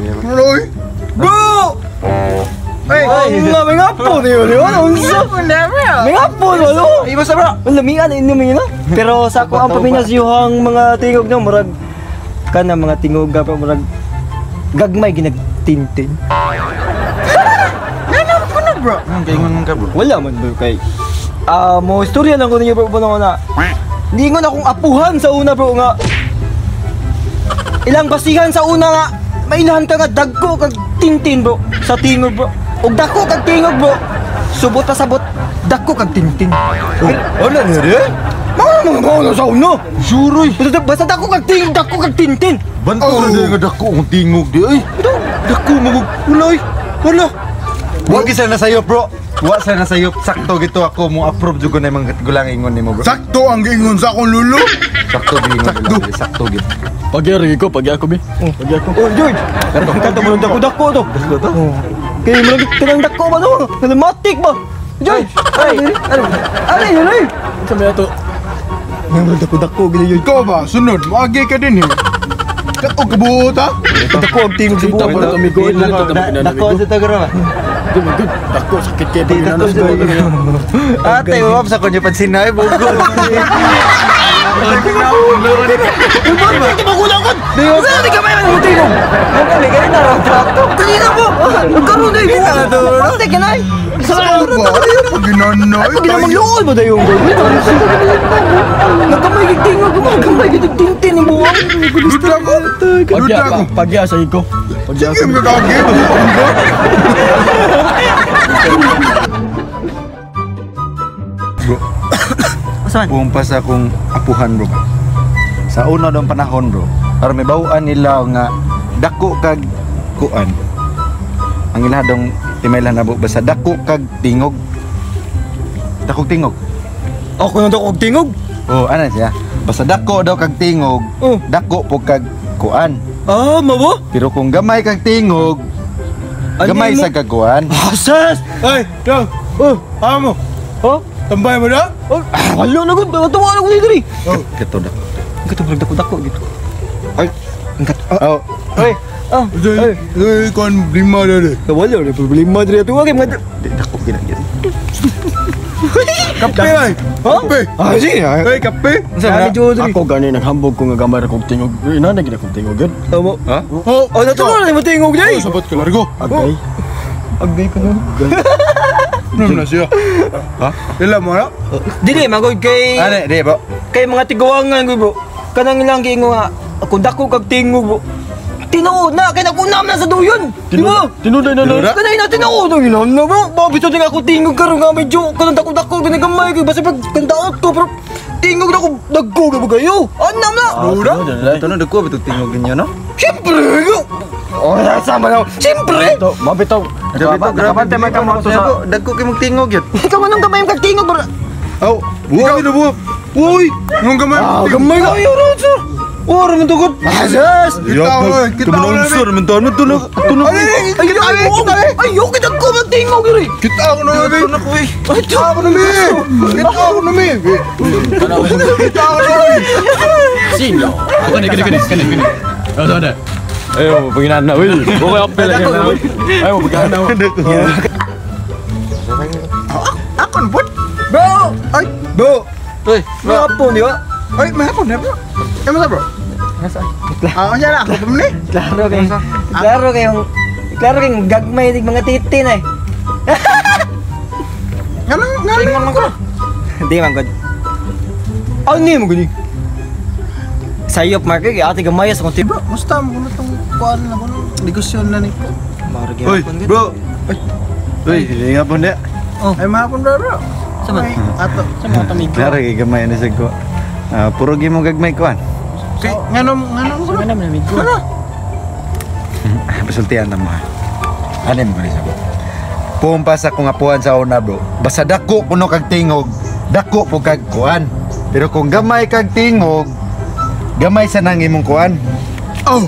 Uy! Bro! Ay! Ay, nga may ngapo niyo, di ba? Unsa? May ngapo no? Ay, basta bro! Ang lamian inumin na. Pero sa ako ang paminas yuhang mga tingog no, murag kana mga tingog ga murag gagmay ginagtintin. Nanam ko na bro! Anong kaingon man ka bro? Wala man bro kay mo istorya lang ko ninyo bro bro na. Niingon akong apuhan sa una bro nga. Ilang basihan sa una nga mailhan ka nga dagko kag tintin bro sa tingog bro. Og dako kag tingog bro. Subot pa sabot dako kag tintin. Oh, ano na rin? Mao na mga mao na sa una. Suroy! Basta dako kag tingog, dako kag tintin. Banto na din nga dako ang tingog di ay. Dako mo wala ay. Wala. Wa gisa na sayo bro. Wa sa na sayo. Sakto gito ako mo approve jud ko na imong gulang ingon nimo bro. Sakto ang giingon sa akong lulo! Sakto gi ingon nila, sakto gid. Pagyari ko, pagya ko bi. Pagya ko. Oh, George. Kato mo dako dako to. Dako to. Kay mo kanang dako ba no? Kanang ba? George. Ay, ano? Ano yun ay? Sa may ato. Nang dako dako gini yun. Ikaw ba? Sunod, moagi ka din eh. Dako kabuot ha? Dako ang tingog sa Kita buhay. mo na amigo. Dako sa tagro ba? Di man good. Dako sakit kay Dako paginanas sa ko. Ate, wap sa konyo pansinay bugo. Hindi ba kulang kon? Di ka may mga tingog. Ang kami kay na raw trakto. Kanina mo. Nagkaroon na imo. Pante ka na. Sa Ano ba? Ay, pag ginanay. Ay, pag ginamang ba tayo ang gawin? Nagkamay gig tingog, nagkamay gig tintin ni buwang. Duda ko! Pagya Duda ko! pagya sa iko. Pagya Sige, sa iko. magkakagi! Bro, Saan? buong pa sa akong apuhan bro. Sa una dong panahon bro, para may bawaan nila nga dako kag kuan. Ang ila dong timailan na basta dako kag tingog. Dako tingog. Ako na daw kog tingog. Oh, ano siya? Basta dako daw kag tingog, Oh. dako po kag kuan. Ah, mawa? Pero kung gamay kag tingog, Ano gamay mo? sa kag kuan. Asas! Ay, dong! Oh, Amo! oh, Tambay mo na? oh. Ah, wala na gud. Tuwa na ko diri. Oh. Kato dako. Kato murag dako-dako gitu. Ay. Ang kat Oh, Oy. Ah, Ay, ay, kon lima na rin. wala na problema diri ato kay mga di dako gina gid. Kape ay! Ha? Kape! Ah, sige. Ay, kape! Sa diri. Ako gani naghambog ko nga gamay ra kog tingog. Ina na gid akong tingog gud. Tama. Ha? Oh, Oh, natuwa na mo tingog Oh, diri. sabot ka largo. Agay. Agay ko no. Ano na siya? Ha? Ila mo na? Dili magod kay Ano, di bro. kay mga tiguangan ko bro. Kanang ilang giingon nga ako dako kag tingog bro. Tinuod na kay nakunam na sa duyon. Di ba? Tinuod na na. Kanay na tinuod ang ilan na bro. Babito din ako tingog karon nga medyo kanang dako-dako ginagamay kay basta pag kandaot ko bro. Tingog na ko dagko ba kayo? Anam na. Lura? Ito no dako bitong tingog ninyo no? Siyempre. Oh, sama na. Siyempre. To, mabitaw. Nakabantay man ka mo ato sa Dagko kay mong tingog yun. Ikaw anong gamay kag tingog bro? Aw, buwa na buwa. Uy! Nung gamay. Ah, gamay kayo ro sir. Oh, raman tugod. Asas. Kita ko, kita ko na rin. man taon to na. Ay, ay, Ay, kita ay, ko, kita ko. ay, ay, kita ko man tingog diri. Kita ko na rin. na ko eh. Ay, Kita ko na rin. Kita ko na rin. Kita ko na rin. Sino? Kani kani kani kani kani. Ano ano? Ayo, paginaan na, uy. Okay, apel lagi na. Ayo, paginaan na. Ako na po. Bro! Ay, Bro! Uy, May hapon, di ba? ay, may hapon na bro. Eh, masa bro? Ah, unya na ako pa ni. Klaro kay klaro kayong klaro kayong gagmay nig mga titin eh. Nganong nganong ko. Hindi man god. Ano mo gani? Sayop mark kay ate gamay sa kung Bro, musta mo kuno tong kuan na kuno negosyo na ni. Uy, bro. Uy, hindi nga po na. Ay, mahapon bro bro. Sa man? Ay, ato. Sa mga tamig. Klaro kay gamay na sa ko. Ah, puro gi mo gagmay kuan. Kay nganong nganong kuno. Ano man ko? Pasultian na mo ha. Ano mo gani sa bro? Pumpa sa kong apuan sa una bro. Basta dako kuno kag tingog, dako po kag kuan. Pero kung gamay kag tingog, gamay sa nang imong kuan. Oh,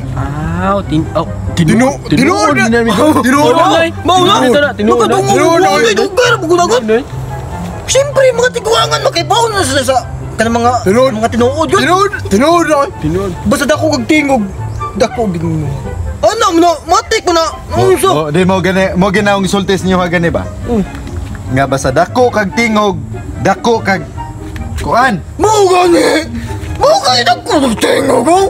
Aw, tin oh, Tinu- tinuod na. Tinuod na. Mao na. Tinuod na. Nakadungog Tinuod na. mo dugay ra pugud agad. Siyempre mga tiguangan makaibaw na sila sa kanang mga Tinuod. mga tinuod yun. Tinuod, tinuod na. Tinuod. Basta dako kag tingog, dako gid mo. Ano mo na, matik mo na. Unsa? Oh, di mo gani mo ginaong sultis niyo ha gani ba? Nga basta dako kag tingog, dako kag kuan. Mo gani. Mo gani dako kag tingog oh.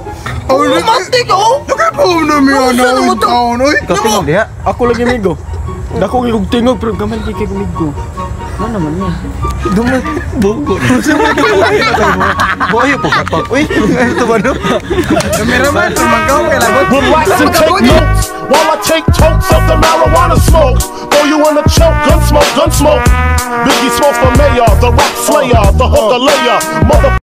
Oh, matik oh. Nakapaw na mi Unsa ano naman to? taon oy. Ikaw tingog diha. Ako lagi migo. Dako kay kog tingog pero gamay kay kay migo. Ano naman niya? Gamay bogo. Boyo po kapag. Uy, ito ba no? Kameraman, tumagaw kay labot. Relax and take notes while I take tokes of the marijuana smoke. Throw you in a choke, gun smoke, gun smoke. Biggie Smalls for mayor, the rap slayer, the hooker layer, mother.